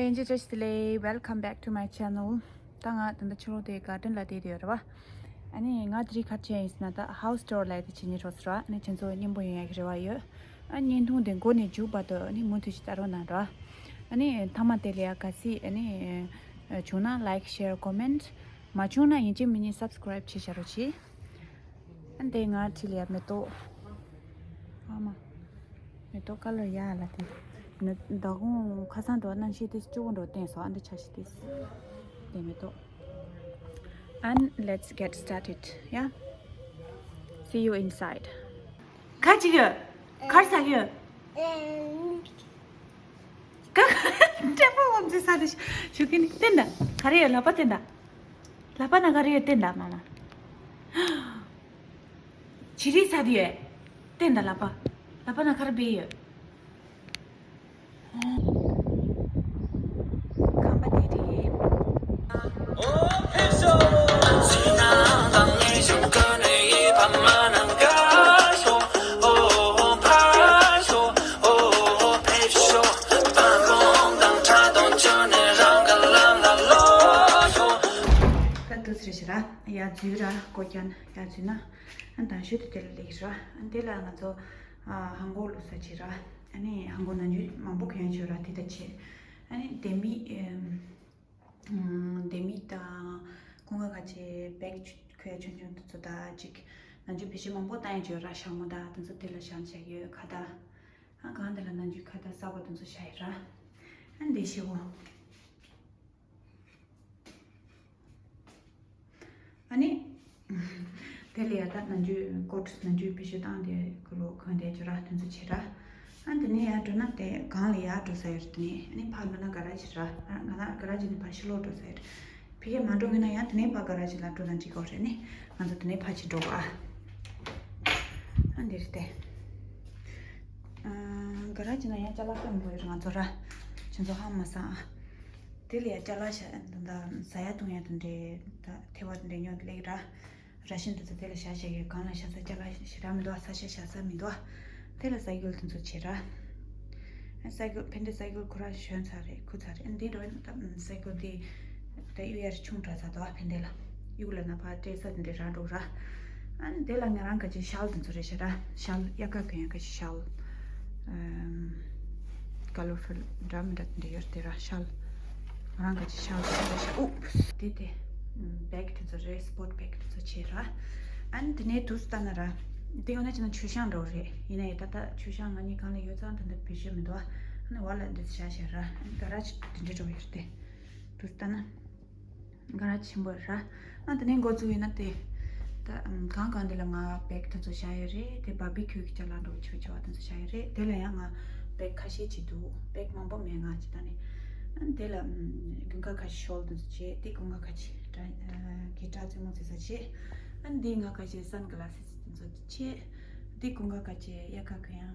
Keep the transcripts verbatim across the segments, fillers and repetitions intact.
ལྷན་རྒྱས་བཀྲ་ཤིས་བདེ་ལེགས། Welcome back to my channel. ད་ང་ད་ལྟ་ཕྱི་ལོགས་དེ་garden་ལ་བསྡད་ཡོད་རེད་བ། ཨ་ནི་ང་དེ་རིང་ག་རེ་བྱས་ཡིན་ཟེར་ན། ད་house tour་ལབ་དེ་བྱེད་སྙིང་འདོད་སོང་ར། ཨ་ནི་ཁྱེད་ཚོ་མཉམ་པོ་ཡོང་ཡག་གི་རེ་བ་ཡོད། ཨ་བརྙན་ཐུང་དེ་འགོ་ནས་མཇུག་བར་དུ་ཨ་ནི་མུ་མཐུད་ཅིག་ལྟ་རོགས་གནང་ར། ཨ་ནི་མཐའ་མ་དེ་ལ་ཡ་གལ་སྲིད་ཨ་ནི་བྱུང་ན་like, share, comment། མ་བྱུང་ན་ཡིན་གཅིག་མིན་གཅིག་subscribe་བྱེད་བྱ་རོགས་གྱིས། ཨ་འདི་ང་ཁྲིད་ལ་ཡ་མེ་ཏོག་ཨ་མ། མེ་ཏོག་color་ཡ་ལ་དེ། ནི་ཟླ་གོང་ཁ་སང་འགྲོ་གནམ་གཤིས་དེ་སྐྱིད་པོ་འགྲོ་བསྟན་སོང་། ཨ་འདི་ཆ་ཤི་དེ། དེ་མེ་ཏོག And let's get started. Yeah. See you inside. ག་ཅིག་ཡོད། གར་ཟ་གི་ཡོད། ཀ་ཀ་ཀྲེ་པོ་ཝམ་ཙི་ས་དེ་ཞུ་གི་ནི་བསྟན་ད། ག་རེ་ཡོད། ལག་པ་བསྟན་ད། ལག་པ་ན་ག་རེ་ཡོད་བསྟན་ད། མ་མ། བྱི་རིལ་ས་དེ་ཡོད། བསྟན་ད་ལག་པ། ལག་པ་ན་ག་རེ་སྦས་ཡོད། ཁམས་པ་དེ་རེད། ད་དུས་རེ་ཞིག་ར་ཡར་འཛུལ་ར་སྒོ་བརྒྱབ་ན་ཡར་འཛུལ་ན། ཨ་དང་ཤོས་དེ་དེ་ལ་སླེབས་ར། ཨ་འདི་ལ་ང་ཚོ་ཨ་ཧང་གོ་བླུགས་ས་བྱེད་ར། ཨ་ནི་ཧང་གོ་ནང་རྒྱུ་མང་པོ་གོན་ཡ་བྱོས་ར་དེ་ད་བྱེད། ཨ་ནི་ལྡེ་མིག་ཨེམ། ལྡེ་མིག་དང་ཀུན་དགའ་ཁ་ཆེ་བེག་ཁོ་ཡ་ཆུང་ཆུང་དེ་ཚོ་ད་ཅིག་ནང་རྒྱུ་བེད་སྤྱོད་མང་པོ་བཏང་ཡ་བྱོས་ར། ཞྭ་མོ་ད་དེ་ཚོ་དེ་ལ་བཞག་བྱ་གི་ཡོད་ཁ་ད། ཨ་གང་དེ་ལ་ནང་རྒྱུ་ཁ་ད་གསར་པ་དེ་ཚོ་བཞག་ཡོད་ར། ཨ་འདི་ཤི་བོ། ཨ་ནི། དེ་ལ་ཡ་ད་ནང་རྒྱུ་ཀོ་ཊི་ནང་རྒྱུ་བེད་སྤྱོད་བཏང་དེ་ཀུ་ལོ་གོན་དེ་ཅོ་ར་དེ་ཚོ་བྱེད་ར། ཨ་འདི་ནས་ཡར་འགྲོ་ན་དེ་གང་ལ་ཡར་འགྲོ་ས་ཡོད་རེད། དེ་ནས་ཨ་ནི་ཕར་འགྲོ་ན་ག་ར་ཇི་ར། ཨ་ང་ན་ག་ར་ཇི་ནས་ཕར་ཕྱི་ལོགས་འགྲོ་ས་ཡོད་རེད། ཕ་གིར་མ་འགྲོ་ངེས་ན་ཡང་དེ་ནས་ཕར་ག་ར་ཇི་ལ་འགྲོ་ན་འགྲིག་གོ་རེད། ནི་ང་ཚོ་དེ་ནས་ཕར་ཕྱིན་འགྲོ་ག་ཨ་འདི་རེད་དེ། ཨ་ག་ར་ཇི་ན་ཡང་ཅ་ལག་སྟོན་དགོས་རེད་ང་ཚོ་ར། ཁྱེད་ཚོ་ཧང་མ་སང་ཨ། དེ་ལ་ཡ་ཅ་ལག་ཤ་ད་ཟ་ཡ་བཏུང་ཡ་དེ་འདྲས་ད་ཐེ་བ་དེ་འདྲས་ཉོ་དེ་ལེགས་ར། ར་ཤིན་དེ་ཚོ་དེ་ལ་བཞག་བཞག་གི་གང་ལ་བཞག་ས་ཅ་ལག་ཞེ་དྲག་མི་འདུག་ས་ཆ་བཞག་ས་མི་འདུག་དེ་ལ་སའི་ཀལ་དེ་ཚོ་བྱེད་ར། སའི་ཀལ་ཕན་བདེ་སའི་ཀལ་ཁོ་ར་ཞོན་ཚར་རེད། ཁུ་ཚར་རེད། འདི་འགྲོ་ཡིན་ད་སའི་ཀལ་དེ་ད་གཡུག་ཡ་རེ་ཆུང་དྲགས་ཚར་འདུག་ཕན་བདེ་ལ་གཡུག་ལ་ན་ཕར་སྤྲད་ས་དེ་འདྲས་ར་འགྲོ་ར། ཨ་ནི་དེ་ལ་ང་རང་ག་ཅིག་ཤལ་དེ་ཚོ་རེད་བྱེད་ར། ཤལ་དབྱར་ཁ་གོན་ཡ་ག་ཅིག་ཤལ། ཨམ། colorful་འདྲ་མི་འདྲ་དེ་འདྲ་ཡོད་དེ་ར་ཤལ། ང་རང་ག་ཅིག་ཤལ་དེ་འདྲ་ཤལ། ཨུབ། དེ་དེ། ཨམ། བེག་དེ་ཚོ་རེད། སྤོར་ཊི་བེག་དེ་ཚོ་བྱེད་ར། ཨ་ནི་དེ་ནས་དུས་ལྟ་ན་ར། དེ་ཡོད་ན་ཅི་ན་མཆོད་བཤམས་འདྲ་བོ་རེད། ཡིན་ན་ཡང་ད་ལྟ་མཆོད་བཤམས་ང་གཉིས་གང་ལ་ཡོད་ཙང་ད་ལྟ་བེད་སྤྱོད་མི་འདུག་ཨ་ནི་བར་ལ་འདི་ཚོ་བཞག་བཞག་ར། ཨ་ནི་ག་ར་ཅིག་དེ་འདྲ་འདྲ་བོ་ཡོད་དེ། དུས་ལྟ་ན། ག་ར་ཆེན་པོ་ར། ཨ་དེ་ནས་འགོ་བཙུགས་ཡིན་ན་དེ། ད་གང་གང་དེ་ལ་ང་བེག་དེ་ཚོ་བཞག་ཡོད་རེད། དེ་བར་བི་ཁྱུ་གི་ཅ་ལག་འགྲོ་ཆུ་ཆུ་བ་དེ་ཚོ་བཞག་ཡོད་རེད། དེ་ལ་ཡང་ང་བེག་ཁ་ཤས་ཅིག་འདུག་བེག་མང་པོ་མེད་ང་ཅི་ད་ནི། ཨ་དེ་ལ་དགུན་ཁ་ཁ་ཤས་ཤོལ་དེ་ཚོ་བྱས། དེ་དགུན་ཁ་ཁ་ཅིག་གྲ་གི་གྲ་རྩེད་མོ་རྩེ་ས་བྱས། ཨ་འདི་ང་ཁ་ཤས་སན་ག་ལ་སི་དེ་ཚོ་བྱས། དེ་དགུན་ཁ་ཁ་ཅིག་དབྱར་ཁ་གོན་ཡ།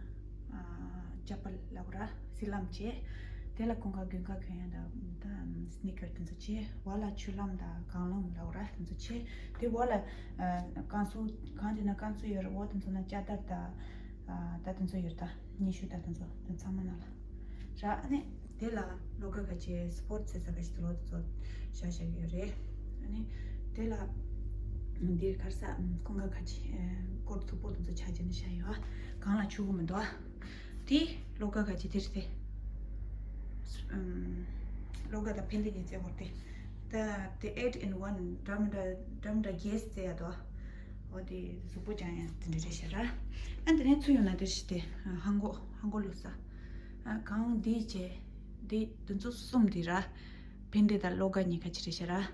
ཅ་པལ་ལབ་ར། སི་ལམ་བྱས། དེ་ལ་དགུན་ཁ་དགུན་ཁ་གོན་ཡ་ད་ད་སི་ནི་ཀར་དེ་ཚོ་བྱས། འོག་ལ་ཆུ་ལམ་དང་གངས་ལམ་ལབ་ར་དེ་ཚོ་བྱས། དེ་འོག་ལ་རྐང་སུ་གང་དེ་ན་རྐང་སུ་ཡོད་ར། འོག་དེ་ཚོ་ན་ལྕགས་དར་དང་ད་དེ་ཚོ་ཡོད་ད། སྙན་ཞུ་ད་དེ་ཚོ་དེ་ཚང་མ་ན་ལ་ར། ཨ་ནི་དེ་ལ་ལོ་ག་ག་ཅེ་སི་པོར་ཊི་ཟེར་ས་ག་ཅིག་དུ་ལོ་དེ་ཚོ་བཞག་བཞག་ཡོད་རེད། ཨ་ནི་དེ་ལ་འདིར་གར་ས་ཀུན་དགའ་ཁ་ཅིག་སྐོར་མཐུག་པོ་དེ་ཚོ་ཆ་ཅེ་ནི་བཞག་ཡོད། གང་ལ་ཆུ་གུ་མི་འདུག་དེ་ལོ་ག་ག་ཅེ་དེར་དེ། ལོ་ག་དང་ཕན་བདེ་གཉིས་རྩེ་བོར་དེ། ད་དེ་eight in one འདྲ་མི་འདྲ་འདྲ་མི་འདྲ་རྒྱས་རྩེ་ཡ་དོ། འོ་དེ་གཟུགས་པོ་ཅང་ཡང་དེ་འདྲ་རེད་ཤག་ར། ཨ་དེ་ནས་ཚུར་ཡོང་ན་དེར་ཞིག་དེ་ཧང་གོ་ཧང་གོ་ལུག་ས། ཨ་གང་དེ་བྱས་དེ་དེ་ཚོ་གསུམ་དེ་ར། ཕན་བདེ་དང་ལོ་ག་གཉིས་ཀ་ཅི་རེད་ཤག་ར།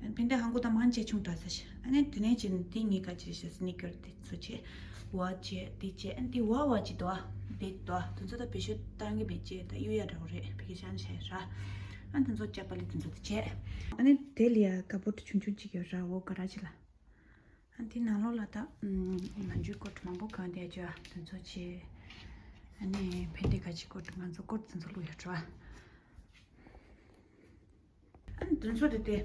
ཕན་བདེ་ཧང་གོ་དང་མང་ཆེ་ཆུང་དྲགས་ས་ཤག་ཨ་ནི་དེ་ནས་ཅི་དེ་གཉིས་ཀ་ཅི་རེད་ཤག་སི་ནི་ཀར་དེ་ཚོ་བྱས། བ་བྱས་དེ་བྱས་ཨ་ནི་དེ་བ་བ་ཅི་དོ་ཨ་དེ་དོ་ཨ་དེ་ཚོ་ད་བེད་སྤྱོད་བཏང་གི་མེད་ཅེ་ད་གཡུག་ཡ་འདྲ་བོ་རེད། ཕ་གི་ཤ་ནི་ཤ་ཡ་ར། ཨ་དེ་ཚོ་ལྕགས་པ་ལི་དེ་ཚོ་དེ་བྱས། ཨ་ནི་དེ་ལ་ཡ་ཀ་པོར་ཊི་ཆུང་ཆུང་ཅིག་ཡོད་ར། འོ་ག་ར་ཅི་ལ། ཨ་དེ་ནང་ལོགས་ལ་ད་ནང་འཇུག་ཀོ་ཊི་མང་པོ་གང་དེ་ཅོ་ཨ་དེ་ཚོ་བྱས། ཨ་ནི་ཕན་བདེ་ག་ཅི་ཀོ་ཊི་ང་ཚོ་ཀོ་ཊི་དེ་ཚོ་བླུག་ཡོད་ར། ཨ་ནི་དེ་ཚོ་དེ་དེ་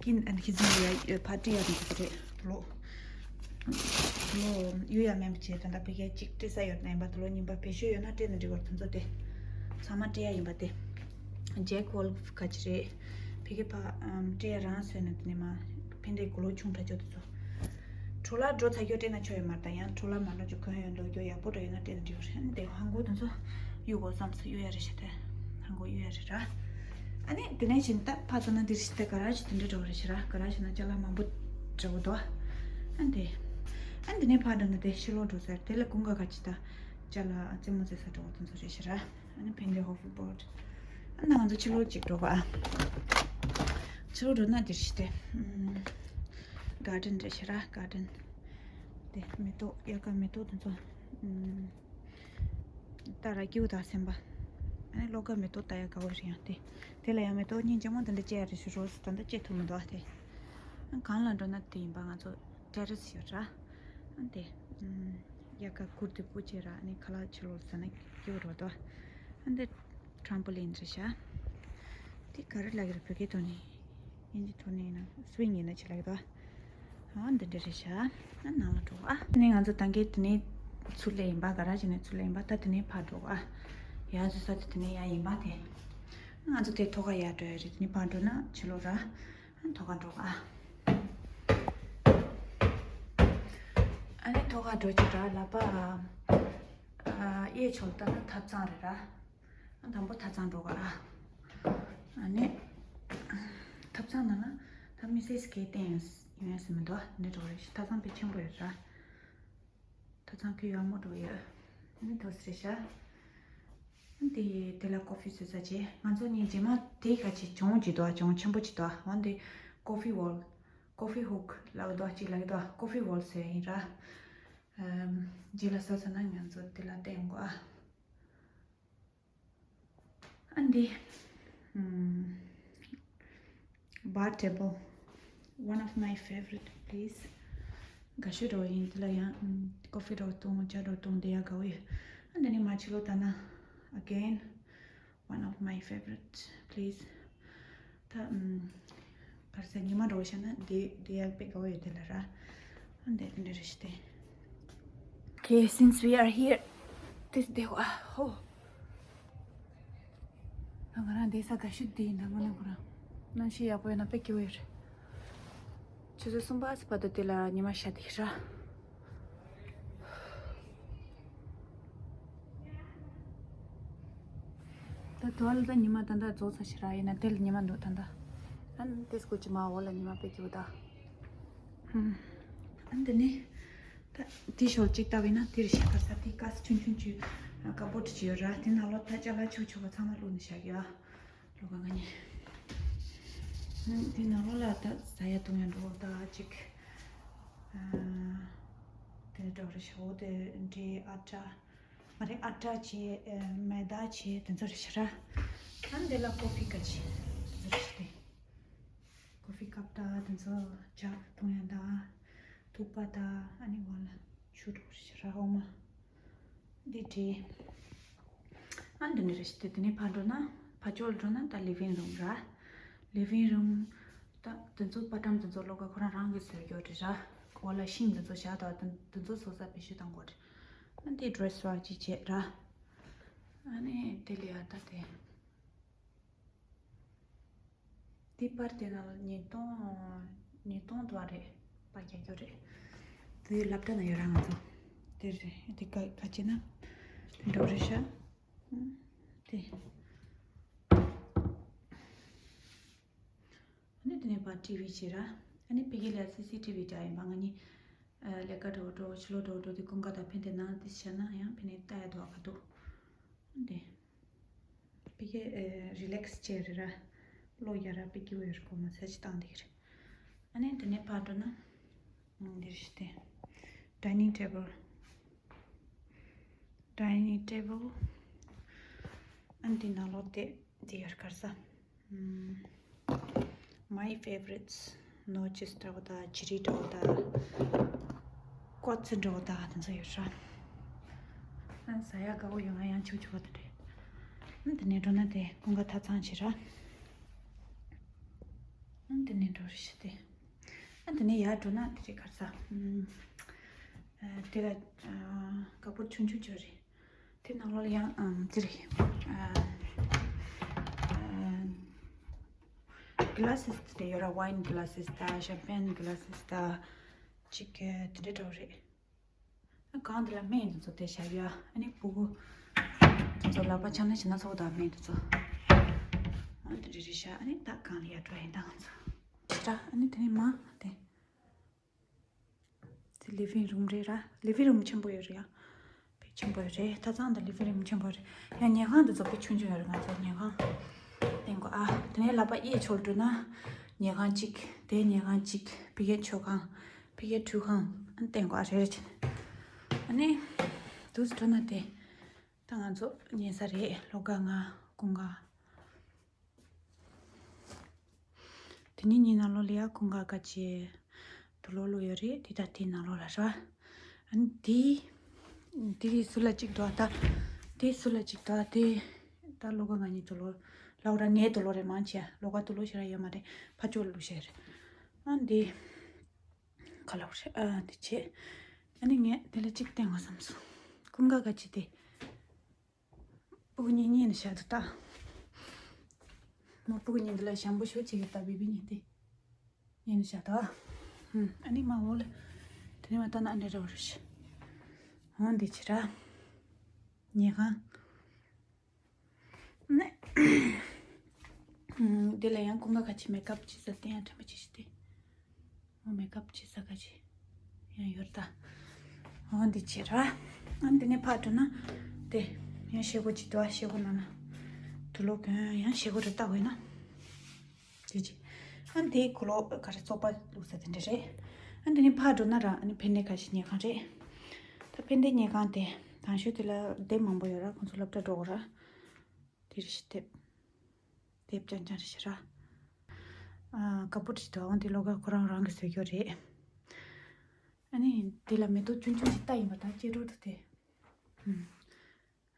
ཀིན་ཨ་ནི་ཁི་ཟིན་ཡ་ཕ་ཏི་ཡ་དེ་ཚོ་རེད་ལོ། ལོ་གཡུག་ཡ་མེད་པ་བྱས་ད་ལྟ་ཕ་གིར་གཅིག་སྤྲད་ས་ཡོད་ན་ཡིན་པ། དེ་ལོ་གཉིས་པ་བེད་སྤྱོད་ཡོད་ན་སྤྲད་ན་འགྲིག་གོ། དེ་ཚོ་དེ་ཚང་མ་སྤྲད་ཡ་ཡིན་པ་དེ། ཇེག་ཝོལ་ཕ་ག་ཅི་རེད། ཕ་གི་ཕ་ཨམ་སྤྲད་རང་བཟོས་ན་དེ་ནས་མ་ཕན་འདྲེ་གོ་ལོ་ཆུང་དྲག་ཅོག་དེ་ཚོ། འཕྲོ་བརླག་འགྲོ་ཚ་རྒྱུ་སྤྲད་ན་ཆོག་ཡོད་མ་རེད། ད་ཡང་འཕྲོ་བརླག་མ་འགྲོ་རྒྱུ་གོན་ཡོད་འདུག་རྒྱུ་ཡག་པོ་འདྲ་ཡོད་ན་སྤྲད་ན་འགྲིག་རེད། འདི་ཧང་གོ་དེ་ཚོ་གཡུག་གོ་བསམ་སོ་གཡུག་ཡ་རེད་ཤ་དེ། ཧང་གོ་གཡུག་ཡ་རེད་ར། ཨ་ནི་དེ་ནས་བཞིན་ད་ཕ་ཚོ་ན་འདིར་ཤི་ད་ག་ར་ཞིག་དེ་འདྲ་འགྲོ་རེད་ཤ་ར། ག་ར་ཞིག་ན་ཅ་ལག་མང་པོ་འདྲ་བོ་འདུག་ཨ་འདི་ཨ་འདི་ནས་ཕ་འདྲ་ན་དེ་ཕྱི་ལོགས་འགྲོ་ས་རེད། དེ་ལ་ཀུན་དགའ་ག་ཅི་ད་ཅ་ལག་རྩེད་མོ་རྩེ་ས་འདྲ་བོ་དེ་ཚོ་རེད་ཤ་ར། ཨ་ནི་ཕན་ཌི་ཧོ་ཝར་བོར་ཌི། ཨ་ནི་ང་ཚོ་ཕྱི་ལོགས་གཅིག་འགྲོ་ག་ཨ། ཕྱི་ལོགས་འགྲོ་ན་འདིར་ཤི་སྟེ། ཨམ། གར་ཌེན་རེད་ཤ་ར། གར་ཌེན། དེ་མེ་ཏོག་དབྱར་ཁ་མེ་ཏོག་དེ་ཚོ། ཨམ། ད་ར་ཀྱུ་ད་སེམས་པ། ཨ་ནི་གློ་ཁ་མེ་ཏོག་ད་ཡ་དགའ་བོ་རེད་ཡང་དེ། དེ་ལ་ཡང་མེ་ཏོག་སྙིང་རྗེ་མོ་དེ་འདྲ་སྐྱེ་ཡ་རེད་ཤི་རོ་སི་ད་འདི་སྐྱེ་ཐུབ་མི་འདུག་ཨ་དེ། ཨ་གང་ལ་འགྲོ་ན་དེ་ཡིན་པ་ང་ཚོ་ཏེ་རེ་སི་ཡོད་ར། ཨ་དེ། ཨམ། ཡ་ག་ཀུར་དེ་པོ་ཅེ་ར་ནི་ཁ་ལག་ཕྱི་ལོགས་ཟ་ན་སྐྱིད་པོ་འགྲོ་དོ། ཨ་འདི་ཊམ་པོ་ལིན་རེད་ཤག་དེ་ག་རེ་ལབ་ཀྱི་རེད་བོད་སྐད་ཐོག་ནས། དབྱིན་ཇི་ཐོག་ནས་ཡིན་ན་སུ་ཝིང་ཡིན་ན་ཅི་ལབ་ཀྱི་འདུག་ཨ་འདི་འདྲ་རེད་ཤག་ཨ་ནང་ལ་འགྲོ་ཨ། དེ་ནས་ང་ཚོ་ད་གིན་དེ་ནས་ཚུར་སླེབས་ཡིན་པ། ག་ར་ཅི་ནས་ཚུར་སླེབས་ཡིན་པ། ད་དེ་ནས་ཕར་འགྲོ་ཨ། ཡར་འཛུལ་ས་དེ་དེ་ནས་ཡར་ཡིན་པ་དེ། ང་ཚོ་དེ་ཐོག་ཁ་ཡར་འགྲོ་ཡ་རེད། དེ་ནས་ཕར་འགྲོ་ན་ཕྱི་ལོགས་ར། ཐོག་ཁ་འགྲོ་ག་ཨ་ནི་ཐོག་ཁ་འགྲོ་ཅིག་ར་ལ་པ། ཨ་གཡས་ཕྱོགས་ལྟ་ན་ཐབ་ཚང་རེད་ར། ཨ་དང་པོ་ཐབ་ཚང་འགྲོ་ག་ཨ་ནི་ཐབ་ཚང་ནང་ན་ད་མི་སེ་སི་གེ་བསྟན་ཡོད་ཡོད་ཟེར་མི་འདུག་འདི་འགྲོ་རེད། ཐབ་ཚང་དཔེ་ཆེན་པོ་ཡོད་ར། ཐབ་ཚང་ཁྱོད་ཡག་མོ་འགྲོ་ཡོད། ཨ་ནི་ཐོག་སི་རེད་ཤག་དེ་དེ་ལ་ཀོ་ཧྥི་བཟོས་ཚར་རྗེས་ང་ཚོ་གཉིས་རྗེས་མ་དེ་ག་ཅིག་གྱོང་ཅིག་འདུག་ཨ། གྱོང་ཆེན་པོ་ཅིག་འདུག་ཨ། འོན་ཏེ་ཀོ་ཧྥི་ཝོལ། ཀོ་ཧྥི་ཧུག་ལབ་འདུག་ཅིག་ལབ་འདུག་ཀོ་ཧྥི་ཝོལ་ཟེར་ཡིན་ར། ཨམ། རྗེས་ལ་ཟ་ཟ་ན་ང་ཚོ་དེ་ལ་བསྟན་དགོས་ཨ། ཨ་འདི། ཨམ། Bar table, one of my favorite place. དགའ་ཤོས་འདྲ་བོ་ཡིན། དེ་ལ་ཡང་ཀོ་ཧྥི་འདྲ་བོ་བཏུང་། ཇ་འདྲ་བོ་བཏུང་། དེ་ཡག་དགའ་བོ་ཡོད། ཨ་འདི་ནི་མ་ཕྱི་ལོགས་ལྟ་ན། Again, one of my favorite place. ད་ཨམ། ག་རེ་ཟེར། ཉི་མ་འདྲ་བོ་ཤར་ན་དེ་དེ་ཡག་དཔེ་དགའ་བོ་ཡོད་དེ་ལ་ར། ཨ་འདི་དེ་འདྲ་རེ་ཞིག་སྟེ། Okay, since we are here, this day, ཨ་ཧོ། ང་རང་བསྡད་ས་དགའ་ཤོས་འདི་ཡིན། ད་ང་ནི་ཁོ་རང་གནམ་གཤིས་ཡག་པོ་ཡོད་ན་དཔེ་སྐྱིད་པོ་ཡོད་རེད། ཆུ་ཚོད་གསུམ་པ་ཙམ་བར་དུ་དེ་ལ་ཉི་མ་ཤར་བསྡད་ཀྱི་ར། ད་དུ་བ་ལ་ད་ཉི་མ་ད་ལྟ་རྫོགས་ཚར་ཤག་ར། ཡིན་ན་དེ་ལ་ཉི་མ་འདུག་ད་ལྟ། ཨ་ནི་དེ་སྐོར་གྱི་མ་འོག་ལ་ཉི་མ་དཔེ་སྐྱིད་པོ་ད། ཨ་འདི་ནི། ད་དེ་ཞོར་གཅིག་ལྟ་བས་ན་དེར་ཤ་ཁ་ས་དེ་ཀ་ས་ཆུང་ཆུང་ཅིག་ཀ་བོ་ཊི་ཅིག་ཡོད་ར། དེ་ནང་ལོགས་ད་ཅ་ལག་ཆུང་ཆུང་བ་ཚང་མ་བླུགས་ནས་བཞག་ཡོད། བླུགས་ག་ང་ནི། དེ་ནང་ལོགས་ལ་ད་ཟ་ཡ་བཏུང་ཡ་འགྲོ་ད་ཅིག་དེ་འདྲ་རེད་ཤག་འོ་དེ་འདྲའི་ཨ་ཊ། མ་རེད། ཨ་ཊ་བྱས། མེ་ད་བྱས། དེ་ཚོ་རེད་ཤག་ར། ཨ་འདི་ལ་ཀོ་ཧྥི་ཀ་བྱས། དེ་ཚོ་རེད་ཤག་སྟེ། ཀོ་ཧྥི་ཀབ་དང་དེ་ཚོ་ཇག་བཏུང་ཡ་དང་། ཐུག་པ་དང་། ཨ་ནི་འོག་ལ་ཆུ་འདྲ་བོ་རེད་ཤག་ར། འོ་མ་འདི་བྲིས། ཨ་འདི་འདྲ་རེད་ཤག་སྟེ། དེ་ནས་ཕར་འགྲོ་ན། ཕར་ཕྱོགས་ལ་འགྲོ་ན་ད་ལི་ཝིང་རུམ་ར། ལི་ཝིང་རུམ། ད་དེ་ཚོ་པར་ཊེམ་དེ་ཚོ་ལོགས་ཀ་ཁོ་རང་རང་གིས་བཟོས་ཡོད་རེད་ར། འོག་ལ་ཤིང་དེ་ཚོ་བཞག་དང་། དེ་དེ་ཚོ་བཟོ་ས་བེད་སྤྱོད་གཏང་དགོས་རེད། ཨ་འདི་ཌི་རེ་སི་བ་ཅིག་བྱས་ར། ཨ་ནི་དེ་ལ་ཡ་ད་དེ། དེ་པར་དེ་ནང་ལ་ཉིས་སྟོང་། ཉིས་སྟོང་དོ་རེད། པར་རྒྱག་རྒྱུ་རེད། དེ་སློབ་གྲྭ་ན་ཡོད་ར་ང་ཚོ། དེ་རེད། དེ་ག་ག་ཅི་ན་དེ་འདྲ་རེད་ཤག་དེ། ཨ་ནི་དེ་ནས་པར་ཊི་ཝི་བྱེད་ར། ཨ་ནི་ཕ་གི་ལ་སི་སི་ཊི་ཝི་འདྲ་ཡིན་པ། ང་གཉིས་ལས་ཀ་འགྲོ་འགྲོ་ཕྱི་ལོགས་འགྲོ་འགྲོ་དེ་ཀུན་དགའ་དང་ཕན་བདེ་ནང་དེ་བྱས་ན་ཡང་ཕན་ནས་ལྟ་ཡ་འདུག་ག་འདུག་དེ། ཕ་གི་རི་ལེག་སི་བྱས་རེད་ར། བློ་ཡ་ར་པི་ཀི་ཝེར་གོ་མ་ས་ཅི་བཏང་དེ་གི་རེད། ཨ་ནི་དེ་ནས་ཕར་འགྲོ་ན། འདིར་ཞིག་སྟེ། ཌའི་ནིང་ཊེ་བལ། ཌའི་ནིང་ཊེ་བལ། ཨ་ནི་དེ་ནང་ལོགས་དེ་དེ་ཡོད་ག་རེ་ཟ། My favorites. ནོ་ཅིས་འདྲ་བོ་དང་། ཅི་རི་འདྲ་བོ་དང་། ཀོ་ཚི་འདྲ་བོ་དང་། དེ་ཚོ་ཡོད་ར། ཨ་ཟ་ཡ་དགའ་བོ་ཡོད། ང་ཡང་ཆུ་ཆུ་བ་དེ་རེད། ཨ་དེ་ནས་འགྲོ་ན་དེ་ཀུན་དགའ་ཐབ་ཚང་བྱེད་ར། ཨ་དེ་ནས་འགྲོ་རེ་ཞིག་སྟེ། ཨ་དེ་ནས་ཡར་འགྲོ་ན་དེ་རེད་ག་རེ་ཟ། ཨ་དེ་ལ་ཨ་ཀ་བོ་ཊི་ཆུང་ཆུང་ཅིག་ཡོད་རེད། དེ་ནང་ལོགས་ལ་ཡང་ཨམ་དེ་རེད། ཨ་ གི་ལ་སིས་དེ་ཡོད་ར། ཝའིན་གི་ལ་སིས་དང་ཤམ་པེན་གི་ལ་སིས་དང་ཅིག་དེ་འདྲ་འདྲ་བོ་རེད། ཨ་གང་དེ་ལ་སྨན་དེ་ཚོ་དེ་བཞག་ཡོད། ཨ་ནི་ཕྲུ་གུ་དེ་ཚོ་ལག་པ་འཆང་ན་བྱེད་ན་ཚོགས་དང་སྨན་དེ་ཚོ། ཨ་དེ་འདྲ་རེད་ཤག་ཨ་ནི་ད་གང་ལ་ཡར་འགྲོ་ཡིན་ད་ང་ཚོ། ཤི་ར། ཨ་ནི་དེ་ནས་མ་དེ། དེ་ལི་ཝིང་རུམ་རེད་ར། ལི་ཝིང་རུམ་ཆེན་པོ་ཡོད་རེད་ཡ། དཔེ་ཆེན་པོ་ཡོད་རེད། ད་ཚང་དང་ལི་ཝིང་རུམ་ཆེན་པོ་རེད་ཡ། ཉལ་ཁང་དེ་ཚོ་དཔེ་ཆུང་ཆུང་ཡོད་རེད། ང་ཚོ་ཉལ་ཁང་སྟེང་གོ་ཨ། དེ་ནས་ལག་པ་གཡས་ཕྱོགས་འགྲོ་ན་ཉལ་ཁང་གཅིག་དེ་ཉལ་ཁང་གཅིག་ཕ་གིའི་མཆོད་ཁང་། ཕ་གིའི་ཁྲུས་ཁང་། ཨ་སྟེང་གོ་ཨ་རེ་རེ་བྱས་ནས། ཨ་ནི་དུས་འགྲོ་ན་དེ་ད་ང་ཚོ་ཉལ་ས་རེད། ལོ་ག་ང་ཀུན་དགའ། དེ་ནས་ངའི་ནང་ལོགས་ལ་ཡ་ཀུན་དགའ་ག་ཅེ་དུག་ལོག་ལོག་ཡོད་རེད། དེ་ད་དེའི་ནང་ལོགས་ལ་ར། ཨ་ནི་དེ་དེ་རིགས་སུ་ལ་གཅིག་འདུག་ད་དེ་སུ་ལ་གཅིག་འདུག་དེ་ད་ལོ་ག་ང་གཉིས་དུག་ལོག་ལོག་ར། ངའི་དུག་ལོག་རེད། མང་ཆེ་ལོ་ག་དུག་ལོག་ཞེ་དྲག་ཡོད་མ་རེད། ཕར་ཕྱོགས་ལ་ལོག་ཞེ་རེད། ཨ་འདི་ག་ལོག་རེད། ཨ་འདི་བྱས། ཨ་ནི་ངས་དེ་ལ་གཅིག་བསྟན་དགོས་བསམ་སོང་། ཀུན་དགའ་ག་ཅེ་དེ། སྤུ་གུ་གཉིས་གཉིས་ནས་བཞག་ཏུ་ལྟ། མ་སྤུ་གུ་གཉིས་འདི་ལ་ཞང་པོ་ཞོ་གཅིག་གི་ལྟ་བི་བི་གཉིས་ཏེ། གཉིས་ནས་བཞག་ཏུ། ཨ་ནི་མ་འོ་ལེ། དེ་ནས་མ་ལྟ་ན་ཨ་འདྲ་འདྲ་བ་རེད། འོ་འདི་ཕྱི་ར། ཉལ་ཁང་། ནས། འདི་ལ་ཡང་ཀུན་དགའ་ག་ཅེ་མེ་ཀབ་བྱེད་ས་དེ་ཡང་དྲན་པ་བྱེད་ཤི་སྟེ། འོ་མེ་ཀབ་བྱེད་ས་ག་ཅེ་ཡང་ཡོད་ད། འོ་འདི་བྱེད་ར། ཨ་འདི་ནས་ཕར་འགྲོ་ན་དེ་ཡང་ཤེལ་སྒོ་ཅིག་འདུག་ཨ་ཤེལ་སྒོ་ནང་ན་དུག་ལོག་གོན་ཡང་ཤེལ་སྒོ་རེ་ལྟ་དགོས་ན། དེ་ཅི། ཨ་འདི་ཁོ་ལོ་ག་རེ་བཙོག་པ་བླུགས་ས་དེ་འདྲ་རེད། ཨ་འདི་ནས་ཕར་འགྲོ་ན་ར་ཨ་ནི་ཕན་བདེ་ག་ཞིག་ཉལ་ཁང་རེད། ད་ཕན་བདེ་ཉལ་ཁང་དེ་དང་ཤོས་དེ་ལ་དེབ་མང་པོ་ཡོད་ར། ཁོང་ཚོ་སློབ་གྲྭ་འགྲོ་དགོས་ར། དེ་རེ་ཞིག་དེབ། དེབ་རྐྱང་རྐྱང་རེ་ཞིག་ར། ཨ་ཀ་པོར་ཞིག་འདུག་འོ་འདི་ལོ་ག་ཁོ་རང་རང་གིས་བཟོས་ཀྱི་རེད། ཨ་ནི་དེ་ལ་མེ་ཏོག་ཆུང་ཆུང་ཞིག་བཏགས་ཡིན་པ་དང་ཅེ་འགྲོ་འདུག་དེ།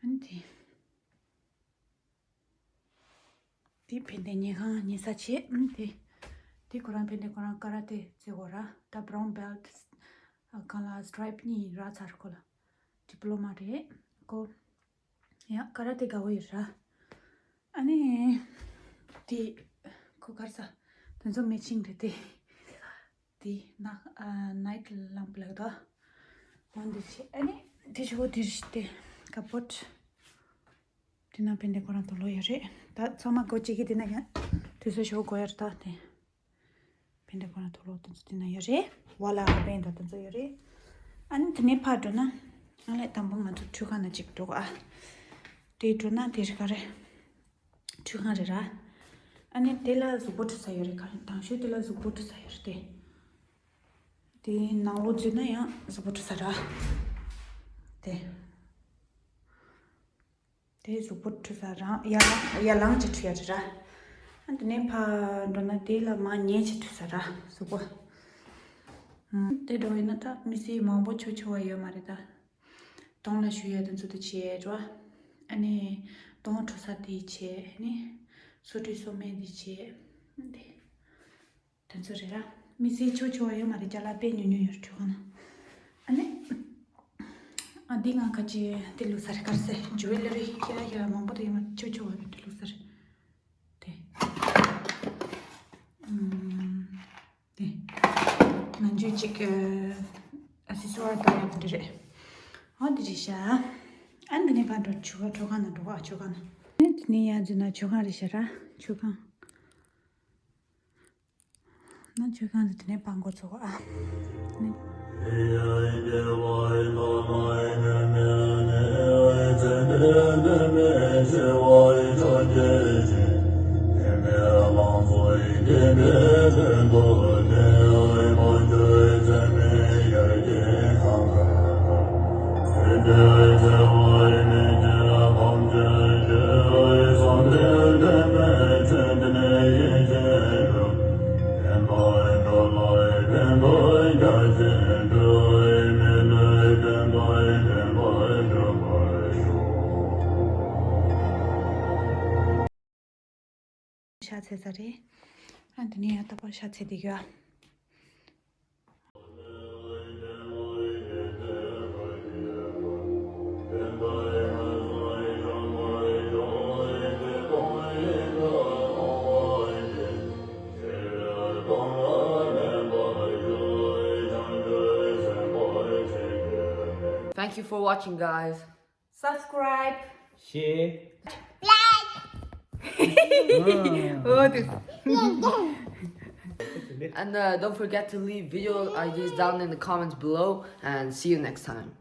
ཨ་ནི་དེ། དེ་ཕན་བདེ་ཉལ་ཁང་ཉལ་ས་བྱས། ཨ་ནི་དེ། དེ་ཁོ་རང་ཕན་བདེ་ཁོ་རང་ཀ་ར་ཏེ་རྩེ་གོ་ར། ད་བྷ་རའུན་བེལ་ཊི། ཨ་གང་ལ་སི་ཊི་རའིབ་གཉིས་རག་ཚར་ཁོ་ལ། ཌི་པི་ལོ་མ་རེད་ཁོ། ཡང་ཀ་ར་ཏེ་དགའ་བོ་ཡོད་ར། ཨ་ནི། དེ། ཁོ་གར་ས། དེ་ཚོ་མེ་ཆིང་རེད་དེ། དེ་ན་ཨ་ནའིཊ་ལམ་པ་ལབ་ད། འོ་འདི་བྱས། ཨ་ནི་དེ་ཆུ་བོ་དེ་རེ་ཞིག་དེ་ཀ་པོར་ཊི། དེ་ནང་ཕན་བདེ་ཁོ་རང་དུག་ལོག་ཡོད་རེད། ད་ཚང་མ་སྒོ་ཕྱེ་གི་དེ་ན་ཡང་དུས་ཚོད་ཞོག་གོ་ཡར་ད་དེ། ཕན་བདེ་ཁོ་རང་དུག་ལོག་དེ་ཚོ་དེ་ན་ཡོད་རེད། ཝ་ལ་ཧ་པན་ད་དེ་ཚོ་ཡོད་རེད། ཨ་ནི་དེ་ནས་ཕར་འགྲོ་ན། ཨ་ལས་དང་པོ་ང་ཚོ་ཁྲུས་ཁང་ནང་གཅིག་འགྲོ་ག་ཨ། དེ་འགྲོ་ན་དེ་རེ་ག་རེ། ཁྲུས་ཁང་རེད་ར། ཨ་ནི་དེ་ལ་གཟུགས་པོ་འཁྲུ་ས་ཡོད་རེད། ག་རེ་དང་ཤོས་དེ་ལ་གཟུགས་པོ་འཁྲུ་ས་ཡོད་རེད་དེ། དེའི་ནང་ལོགས་འཛུལ་ན་ཡང་གཟུགས་པོ་འཁྲུ་ས་ར། དེ། དེ་གཟུགས་པོ་འཁྲུ་ས་རང་ཡར་ལངས་ཡར་ལངས་ཀྱི་འཁྲུ་ཡ་རེད་ར། ཨ་དེ་ནས་ཕར་འགྲོ་ན་དེ་ལ་མར་ཉལ་གྱི་འཁྲུ་ས་ར་གཟུགས་པོ། ཨ་དེ་འགྲོ་ཡིན་ན་ད་མི་སེར་མང་པོ་ཆོ་ཆོ་བ་ཡོད་མ་རེད་ད། གདོང་ལ་བཞུ་ཡ་དེ་ཚོ་དེ་བྱས་འགྲོ། ཨ་ནི་གདོང་བྲོ་ས་དེ་བྱས། ཨ་ནི་སོ་བཀྲུས་སོ་སྨན་དེ་བྱས། ཨ་དེ། དེ་ཚོ་རེད་ར། མི་སེར་ཆོ་ཆོ་བ་ཡོད་མ་རེད། ཅ་ལག་དཔེ་ཉུང་ཉུང་ཡོད་རེད་ཁྲུས་ཁང་ན། ཨ་ནི། ཨ་འདི་ང་ཁ་ཅིག་དེ་བླུགས་ས་རེད། ག་རེ་ཟེར། ཇུ་ཝེ་ལ་རི་ཁྱེད་རང་ཡ་མང་པོ་དེ་ཡོད་མ་རེད། ཆོ་ཆོ་བ་ཡོད་དེ་བླུགས་ས་རེད། དེ། ཨམ། དེ། ནང་ཆོས་ཅིག་ཨ་སི་སི་ཝར་བཏང་ཡག་དེ་འདྲ་རེད། ཨ་འདི་རེད་ཤག་ཨ་འདི་ནས་ཕར་འགྲོ་ཆུ་ཁ་ཁྲོ་ཁང་ན་འགྲོ་ག་ཆུ་ཁང་ན། ཨ་འདི་ནས་ཡར་འཛུལ་ན་ཆུ་ཁང་རེད་ཤག་ར། ཆུ་ཁང་། ན་ཆོས་ཁང་དུ་དེ་ནས་བང་མགོ་ཚོ་ཨ། ཤ་ཚ་ས་རེད། ཨ་དེ་ནས་ཡང་ད་པར་ཤ་ཚ་དེ་ག Thank you for watching, guys. Subscribe. Share. Oh, this. And uh, don't forget to leave video ideas down in the comments below, and see you next time.